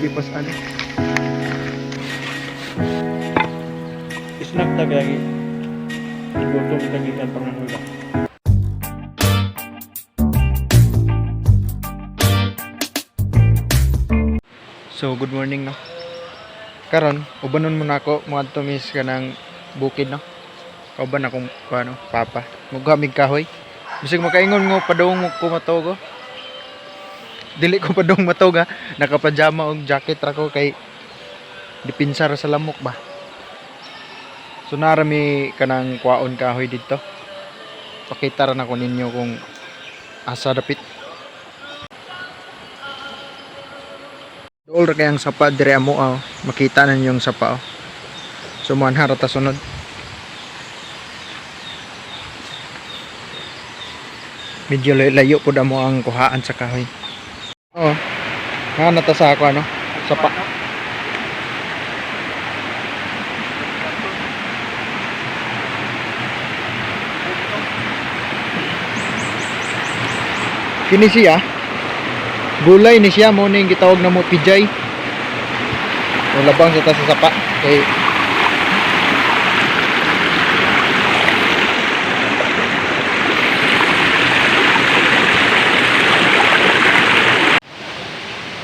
Sige pas ano. Snack ta kaya gutom ta gikan pangahoy ba. So good morning, no. Karon ubanon mo na ako moadto mis kanang bukid, no. Kauban akong ano, papa. Mugamig kahoy. Bisag makaingon mo padung mo ko matogo. Dili ko padung matog ha. Nakapajama og jacket ra ko kay dipinsa ra sa lamok ba. So narami kanang kwaon kahoy didto. Pakita ra nako ninyo kung asa dapit. Dool ra kayang sapa dire amo ah. Makita na ninyo yung sapa oh. So mo ra ta sunod. Medyo layo pud amo ang kuhaan sa kahoy. Oh. Nga na ta sa ako ano? Sapa. Kini siya. Gulay ni siya mo ning gitawag na mo pijay. O labang sa ta sa sapa kay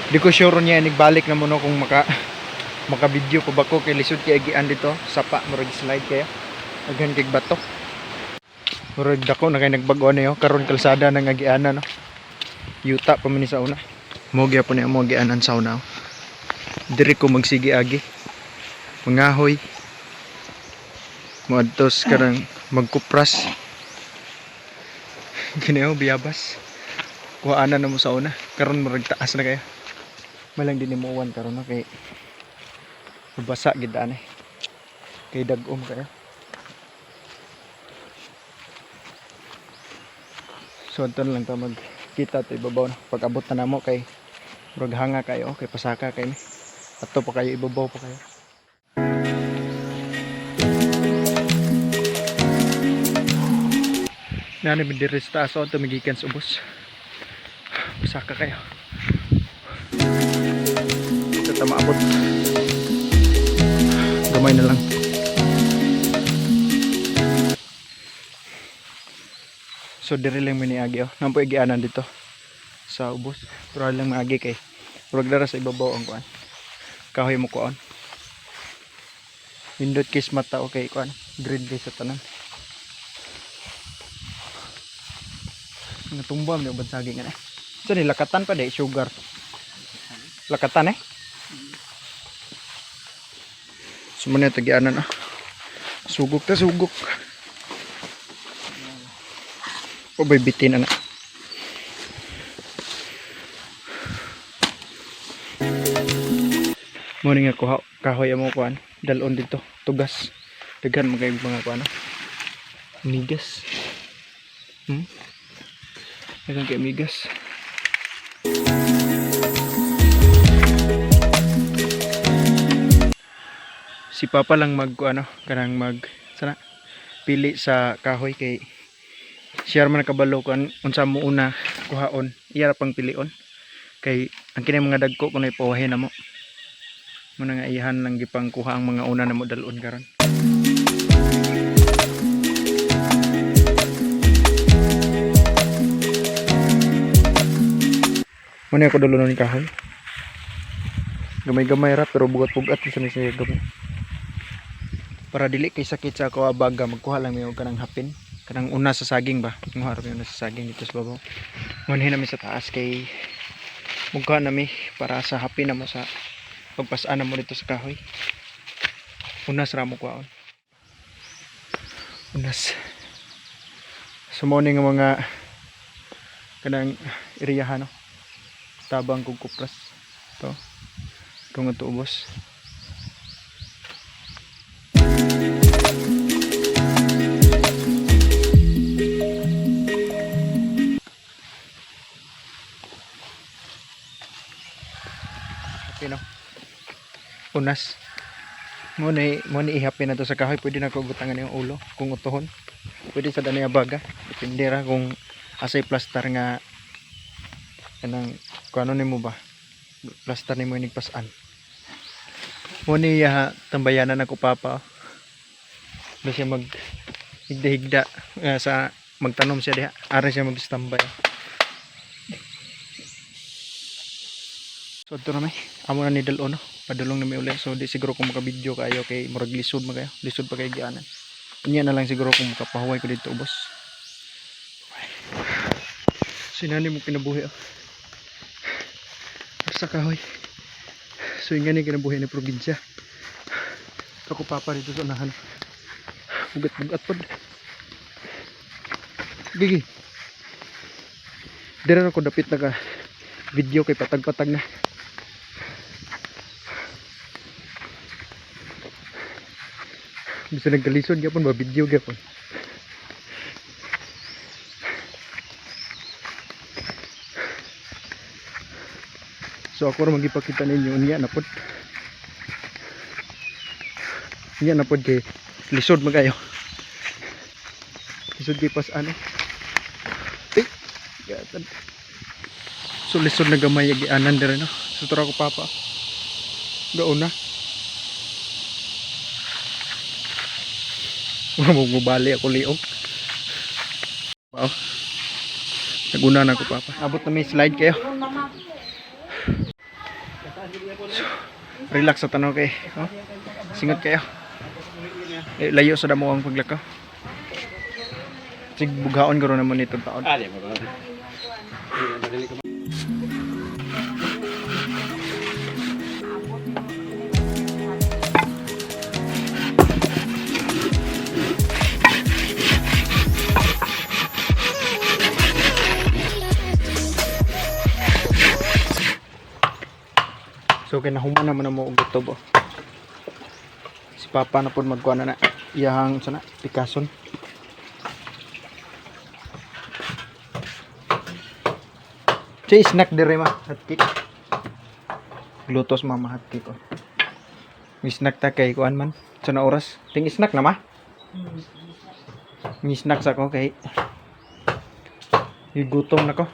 di ko sure niya nigbalik na mo no kung maka maka video pa ba ko kay lisod kay agian dito sapa, murag slide kaya daghan kay bato, murag dako na kay nagbago na yo karon, kalsada nang agianan, no. Yuta pa man ni sa una. Mo gyapon ni mo agianan sa una, oh. Diri ko magsige agi mangahoy, moadtos karang magkupras. Kini oh, biyabas, kuhaanan na mo sa una. Karon murag taas na kayo. Malang din mo uwan karon, no, kay basa gid ani kay dag-om kayo. So adto na lang ta magkita to ibabaw na pag abot na namo kay murag hanga kayo kay pasaka kay ni ato pa kayo, ibabaw pa kayo. Nani mi diri sa taas oh, tumigikan sa ubos. Pasaka kayo. Ito ta maabot. Gamay na lang. So diri lang mi niagi oh. Nampo igianan dito sa ubos. Pero lang maagi kay murag dara sa ibabaw ang kuan. Kahoy mo kuan. Nindot kis mata okay kuan. Green kay sa tanan. Nga tumba man uban saging nga na. Sa ni lakatan pa di sugar. Lakatan eh. So mo na tagianan ah. Sugok ta sugok. O bay bitin ana. Mo ni nga kuha kahoy amo kuan. Dalon dito tugas. Daghan man kay mga kuan. Migas. Daghan kay migas. Si Papa lang mag ano, kanang mag sana pili sa kahoy kay siya man nakabalo kun unsa mo una kuhaon, iya ra pang pilion kay ang kini mga dagko kunoy pawahin na mo muna nga iyahan lang gipang kuha ang mga una na mo dalon karon. Muna ako dulunon ni kahoy, gamay-gamay ra pero bugat-bugat sa ni siya gamay para dili kay sakit sa ako abaga. Magkuha lang mi og kanang hapin, kanang una sa saging ba. Nguha ra mi una sa saging dito sa babaw. Ngunhin nami sa taas kay mugkuha nami para sa hapin na mo sa pagpasaan na mo dito sa kahoy. Unas ra mo kuhaon, unas. So mo ni nga mga kanang iriyahan, no, tabang kog kupras to tungod to ubos. Okay, no? Unas. Mo ni ihapin na to sa kahoy. Pwede na ko butangan yung ulo kung utuhon. Pwede sa dani abaga. Depende ra kung asay plaster nga kanang kung ano nimo ba. Plasta nimo inig pasan. Mo niya tambayanan ako papa. Ba siya mag higda-higda sa magtanom siya diha. Ara siya mag-standby. So adto na may amo na ni dal-on no. Padulong na may uli. So di siguro kung maka-video kayo kay murag lisod man kayo. Lisod pa kay gianan. Unya na lang siguro kung makapahuway ko dito ubos. Sinani mo kinabuhi oh. Sa kahoy. So yung gani kinabuhi ni probinsya. Ako papa dito sa unahan. Bugat-bugat pod. Gigi. Dira na ko dapit na ka video kay patag-patag na. Bisa nagkalisod gyapon ba video gyapon. So ako ra magipakita ninyo unya na pod. Unya na pod kay lisod man kayo. Lisod kay pas ano. Ay, gatan. So lisod na gamay agianan dire no. So tara ko papa. Gauna. Mura mo bali ako liog. Wow. Naguna na ako papa. Abot na may slide kayo. So, relax sa tanaw kay. Oh. Singot kayo. Eh, layo sa damo ang paglakaw. Sig bughaon garo naman nitong taon. Ali mo ba? So kinahuman naman na mo og gutob. Oh. Si Papa na pod magkuha na na iyahang sana pikason. Che snack dire ma hot cake. Glutos mama hot cake oh. May snack ta kay kuan man. Sa na oras. Ting snack na ma. May snack sa ko kay gutom na ko.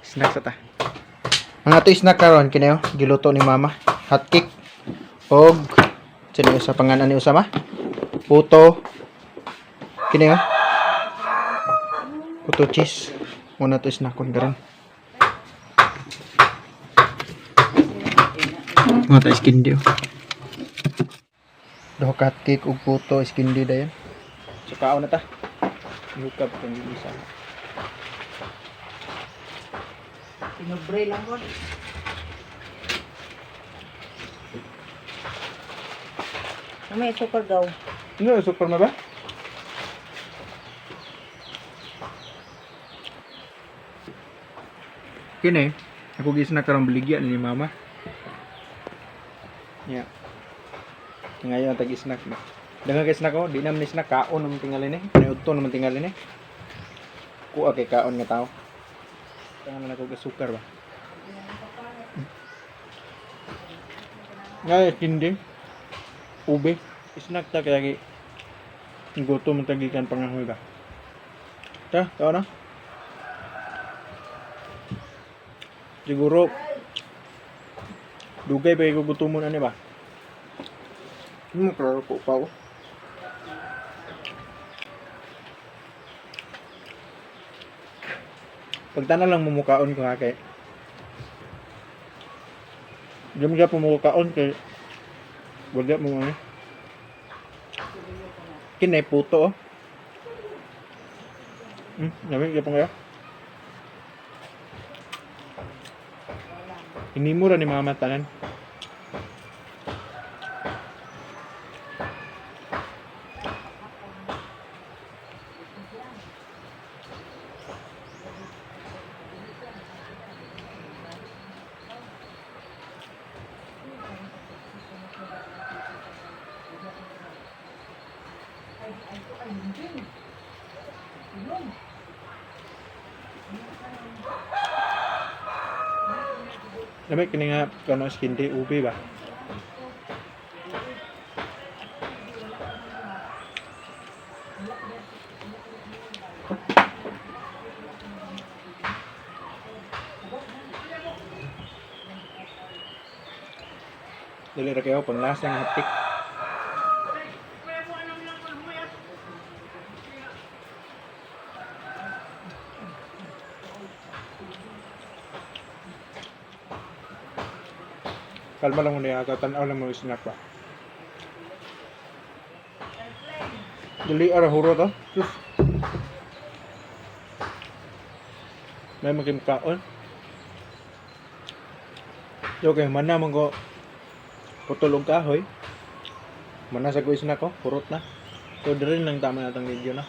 Snack sa ta. Ang ato snack karon kini oh, giluto ni mama. Hot cake og sino usa pangalan ni usa ma? Puto. Kini oh. Puto cheese. Muna to snack kon karon. Mga ta iskindi oh. Duha ka hot cake ug puto iskindi dayon. So kaon na ta. Ihukab kang isa. Pinubre lang ko. May super gaw. Ano, super na ba? Kini, ako gis na karong baligya ni mama. Yeah. Ngayon tag snack ba. Daghang kay snack ko, di naman ni snack kaon naman tingali ni. Paniudto naman tingali ni. Kuha kay kaon nga tao. Tangan na ako gasukar ba. Nga tindi. Ube. Snack ta kaya kay gutom man tagikan pangahoy ba. Ta, tao na. Siguro dugay pa ko gutomon ani ba? Klaro ko pa ako. Pagtana lang mumukaon ko ha kay. Di mo siya pumukaon kay wala mo ano. Kinay puto oh. Yami gyapon kayo. Inimura ni mama tanan. Dami kini nga kano skin day ube ba? Dili ra kayo panglasa nga haptik. Kalma lang muna yata, tanaw lang mo snack ba. Dili ara huro to. Sus. May magimkaon. Yo kay mana man ko putol og kahoy. Mana sa ko snack ko, hurot na. So diri lang tama natong video na.